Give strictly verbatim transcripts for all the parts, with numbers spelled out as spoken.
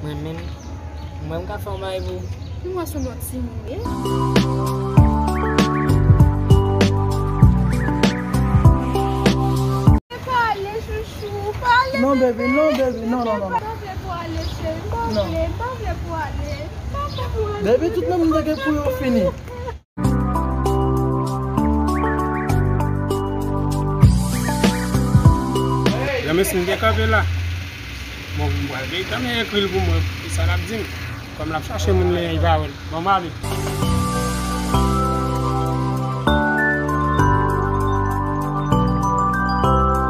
Mwen menm, mwen m ka fè yon bagay pou ou. Pou mwen se yon lòt timoun ye. Pale, chouchou, pale. Non, baby, non, baby, non, non, non, non. Pa vle pou ale, cheri, pa vle, pa vle pou ale. Pa vle pou ale. Baby, tout moun te gen pou yo fini. Granmesi, m te kanpe la. Bon, m pral veye tanmen ekri l pou mwen, kisa l ap di m. Kòm l ap chache moun li, li pa wè l. Bon, m ale.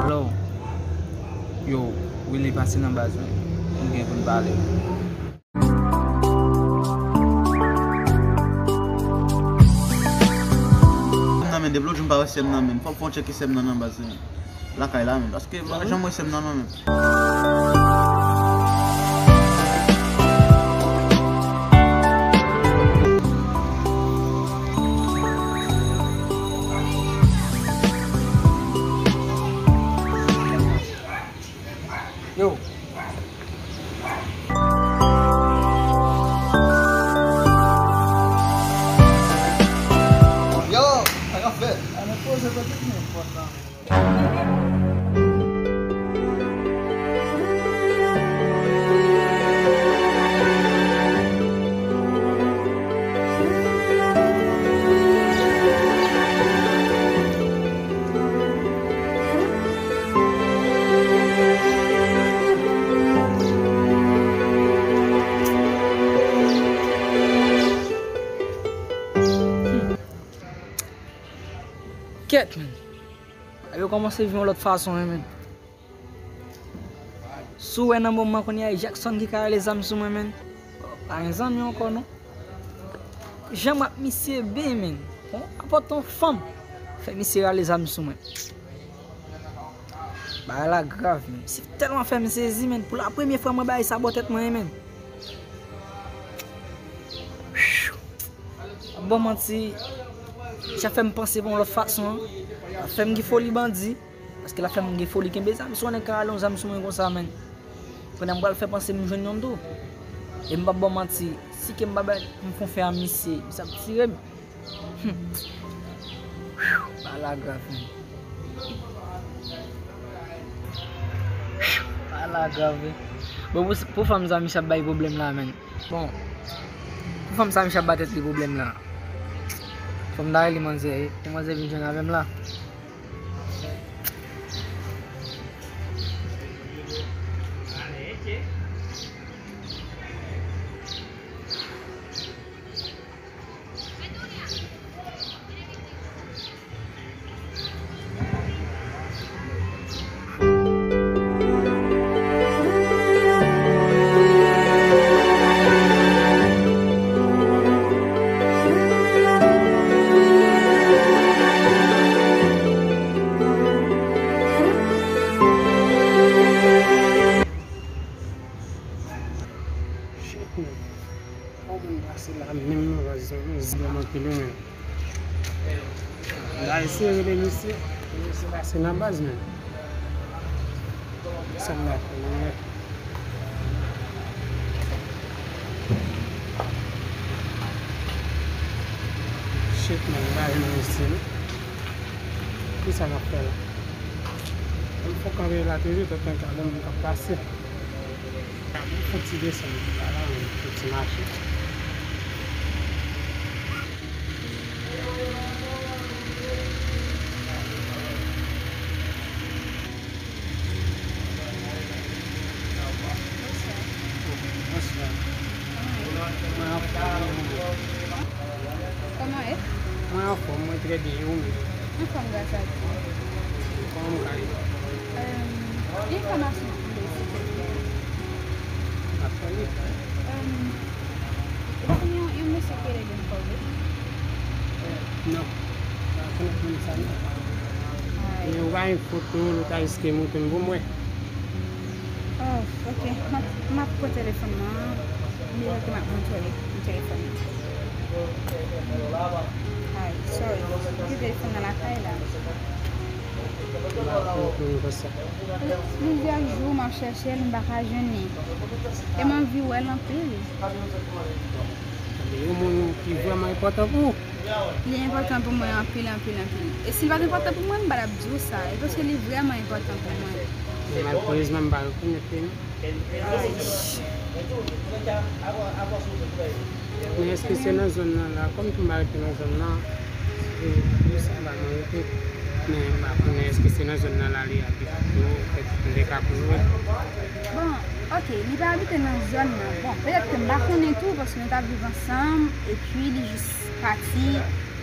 Hello. Yo, Willy, pase nan baz mwen. Nou gen pou n pale. Nan men, depi lòt jou m pa wè sè m nan men. Fòk fè yon tchèk sè m nan nan baz li. Lakay la men. Paske m pa janm wè sè m nan non men. Yo. Yo, sa k ap fèt? Ann poze kote m nan pòt la. Kèt, men. Yo kòmanse viv yon lòt fason, wi, men. Si w wè nan moman kounye a, e Jackson ki ka rale zam sou mwen, men. Pa gen zanmi ankò, non. Jan m ap misye ben, men. Bon, apòt yon fanm fè misye rale zam sou mwen. Bagay la grav, men. Misye tèlman fè m sezi, men. Pou la premye fwa, mwen bay sa bò tèt mwen, men. Ap ban manti, sa fè m panse yon lòt fason, an. Sa fè m gen foli bandi. Paske l ap fè m gen foli kenbe zam. Si yon nèg ka rale yon zam sou mwen konsa, men. Kounye a m pral fè panse m jwenn youn tou. E m p ap ba w manti, si ke m pa bay, m fè yon fè a misye, misye ap tire m. Hmm. Bagay la grav, men. Bagay la grav, wi. Bon, pou, pou fanm sa, misye ap bay pwoblèm la, men. Bon, pou fanm sa, misye ap ba tèt li pwoblèm la. Fò m ta rele manzè, e pou manzè vin jwenn avè m la. Shit, man. Fò moun pase la menm nan baz, zam anpil, men. M ta eseye rele misye, pou misye pase nan baz, men. Sa m ta fè, men. Shit, man, m pa jwenn misye, non. Kisa m ap fè la? M fò kanpe la toujou, tankou yon moun k ap pase. Fon ti desann la, la, fon ti mache. Bonswa. Mwen anfòm. Kòman w ye? Mwen anfòm, mwen trè byen, e ou menm? Anfòm, gras a Dye. Kòman w ka ye? Em, gen enfòmasyon pou mwen, silvouplè. M ap tande. Em, ou pa konn yon, yon mesye ki rele Lincoln? Non. M pa konn moun sa, non. Ay. Men ou pa gen foto l, ou ta riske montre m pou mwen? Oh, ok. M ap, m ap pran telefòn nan. Nimewo ke m ap montre w, telefòn nan. Ay, sorry. M kite telefòn nan lakay la. M pa konprann konsa. Plizyè jou m ap chèche l, m pa ka jwenn li. E m anvi wè l anpil. Li yon moun ki vrèman enpòtan pou ou? Li enpòtan pou mwen anpil, anpil, anpil. E si l pa t enpòtan pou mwen, m pa t ap di w sa. E paske li vrèman enpòtan pou mwen. Men malperezman, m pa rekonèt li, non. Men èske se nan zòn nan la? Kòm tou m pa rete nan zòn nan, se Lusaba mwen rete. Men m pa konnen èske se nan zòn nan la li abite tou, petèt m te ka konnen. Bon, oke, li pa abite nan zòn nan. Bon, petèt ke m pa konnen tou, paske nou t ap viv ansanm, epi li jis pati.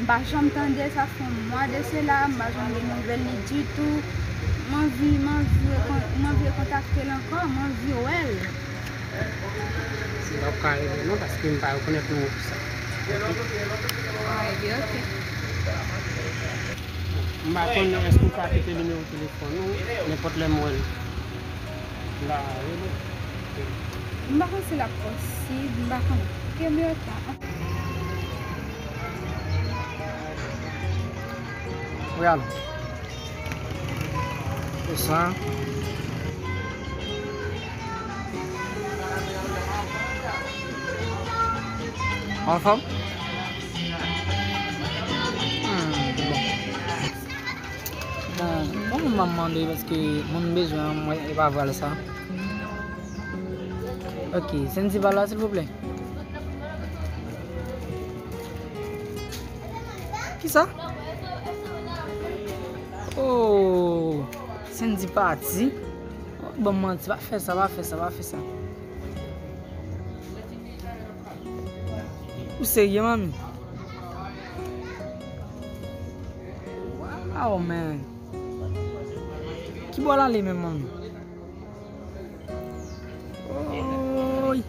M pa janm tande, sa fè yon mwa de sela, m pa janm gen nouvèl li ditou. M anvi, m anvi rekon-, m anvi rekontakte l ankò, m anvi wè l. M p ap ka ede w non, paske m pa rekonèt non pou sa. Ah, ebyen, oke. M pa konnen èske w ka kite nimewo telefòn ou, nenpòt lè m wè l. M pa rele. M pa konn si l ap posib, m pa konnen. Kenbe w tan. Wi, alo. Se sa. Anfòm? Hmm, bon. Bon, bon, m ap mande paske moun bezwen an, mwen, e pa vwal sa. Ok, Sendy pa la, silvouplè. Kisa? Oh, Sendy pati. Ban m manti, pa fè sa, pa fè sa, pa fè sa. Ou serye, manmi? Wow, man. Ki bò l ale menm, manmi? Oy.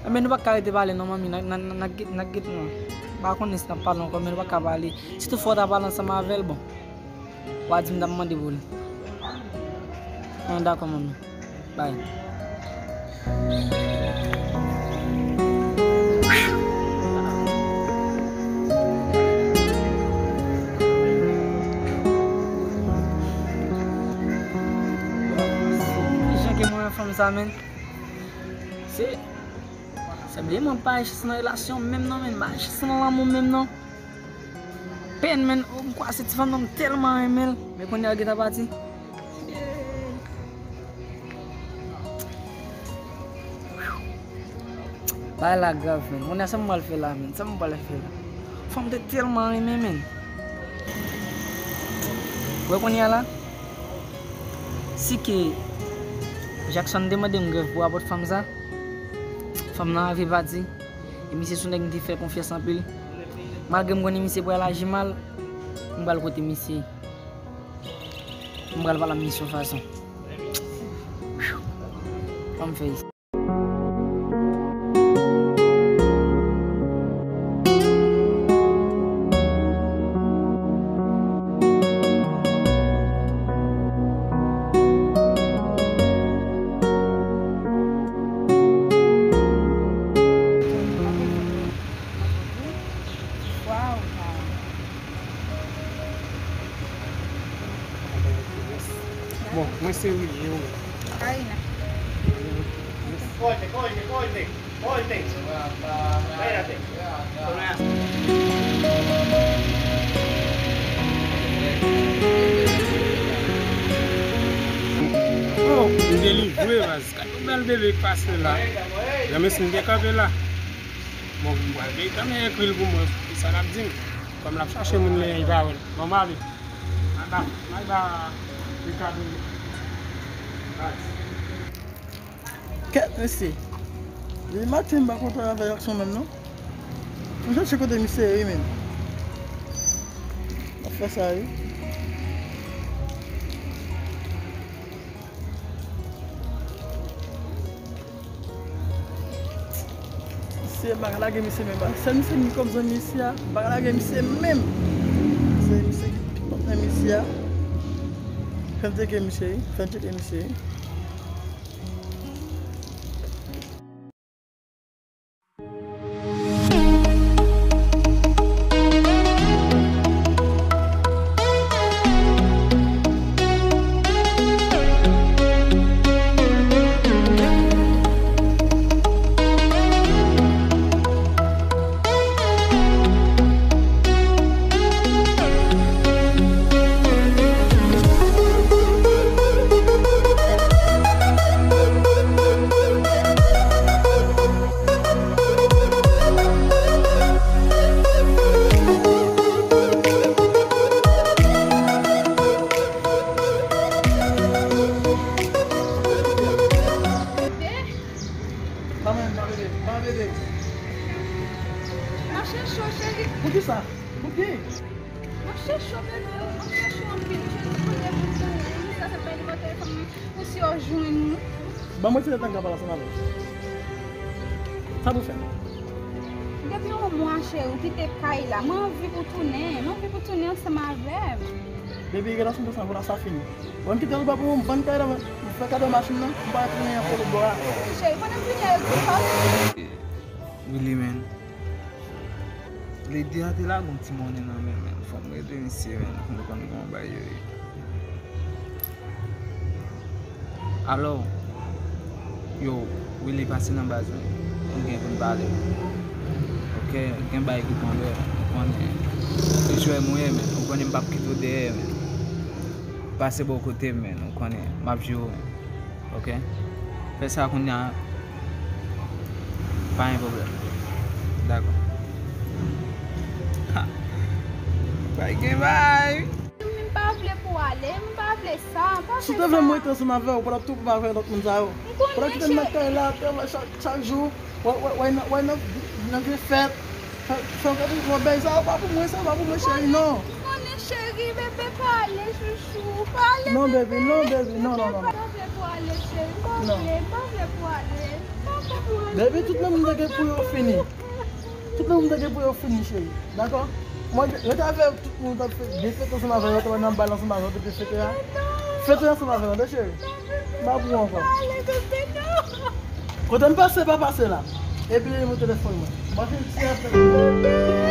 Enben, nou pa ka rete pale non, manmi. N a, n a, n a, n a get, n a get non. M pa konnen si n ap pale ankò, men nou pa ka pale. Si toutfwa w ta pale ansanm avè l, bon. W a di m t ap mande pou li. An, dakò, manmi. Bay. Jan ke mwen fanm sa, menm. Se, se vle mwen pa gen chans nan relasyon menm non, menm pa gen chans nan lanmou menm non. Pèn, menm, oh, m kwè se ti fanm nan m tèlman renmen l, men kounye a l gentan pati. Bagay la grav, menm. Kounye a sa m pral fè la, menm. Sa m pral fè la. Fanm te tèlman renmen, menm. Wè kounye a la, si ke Jackson te mande m grèv pou rapòt fanm sa, fanm nan rive pati. E misye se yon nèg m te fè konfyans anpil. Malgre m konnen misye pral aji mal, m pral kote misye. M pral pale ak misye yon fason. Ban m fè sa. Bon, mwen se Willy, e ou menm? Karina. Oh, m delivre, baz. Gade yon bèl bebe k pase la. Granmesi m te kanpe la. Bon, m pral veye tanmen ekri l pou mwen, ki sa l ap di m. Kòm l ap chache moun li, li pa wè l. Bon, m ale. Bye bye. Bye bye, Ricardo. Bye. Kèt, mesye. Depi maten, m pa kontan avè Jackson menm, non. M chèche kote misye ye, wi, menm. M ap fè sa, wi. Misye, m pa ka lage misye menm. Sèl misye m gen kòm zanmi isi a, m pa ka lage misye menm. Se misye ki pi patnè misye a. Fè m tcheke misye, wi. Fè m tcheke misye, wi. M ap chèche w, cheri. Poukisa? Pouki? M ap chèche w, bebe, m ap chèche w anpil, cheri. M konnen pou ou, sa se bay nimewo telefòn mwen pou si w jwenn ou. Ban mwen ti lè tan m ka pale ansanm avè w. Sa pou fè? Depi yon mwa, cheri, ou kite kay la. Mwen anvi pou tounen. Mwen anvi pou tounen ansanm avè m. Baby, relasyon sa, sa fini. Bon, m kite l ba pou mwen, m vann kay la, m fè kado machin nan, m pa tounen an polo bò a. Cheri, pandan m vini a yo di pa. Really, man. Lady a te lage yon ti monnen nan men, man. Fò m rele misye, man, pou m konn kòman bagay yo ye. Alo, yo, Willy, pase nan baz mwen. Nou gen pou n pale. Ok, gen bagay ki pran lè, ou konnen. E jwè mwen ye, man. Ou konnen m p ap kite w dèyè, man. Pase bò kote m, man. Ou konnen, m ap jere w, man. Ok? Fè sa kounye a. Pa gen pwoblèm. Dakò. Ha. Bay gen bay. M pa vle pou w ale, m pa vle sa, m pa vle sa. Si w te vle m rete ansanm avè w, w pa t ap twouve m avè lòt moun sa yo. M konnen, cheri. W pa t ap kite m nan kay la, travay chak, chak jou. W, w, w, w, nan, w nan, nan vye fèt. Fè, fè yon gade, w bèy sa, pa pou mwen, sa pa pou mwen, cheri, non. M konnen, cheri, bebe, pa ale, chouchou, pa ale, bebe. Non, baby, non, baby, non, non, non, non. M pa vle pou ale, cheri, m pa vle, m pa vle pou ale. M pa vle pou ale. Baby, tout lanmou m te gen pou yo fini. Tout lanmou m te gen pou yo fini, cheri. Dakò? Mwen, rete avè tout moun t ap fè, byen fete ansanm avè yo, t ap nan bal ansanm avè yo, te fete a. Fete ansanm avè yo, tande, cheri. M pa pou ankò. Kote m pase, pa pase la. Epi, li mete telefòn mwen. Mwen fin ti afè.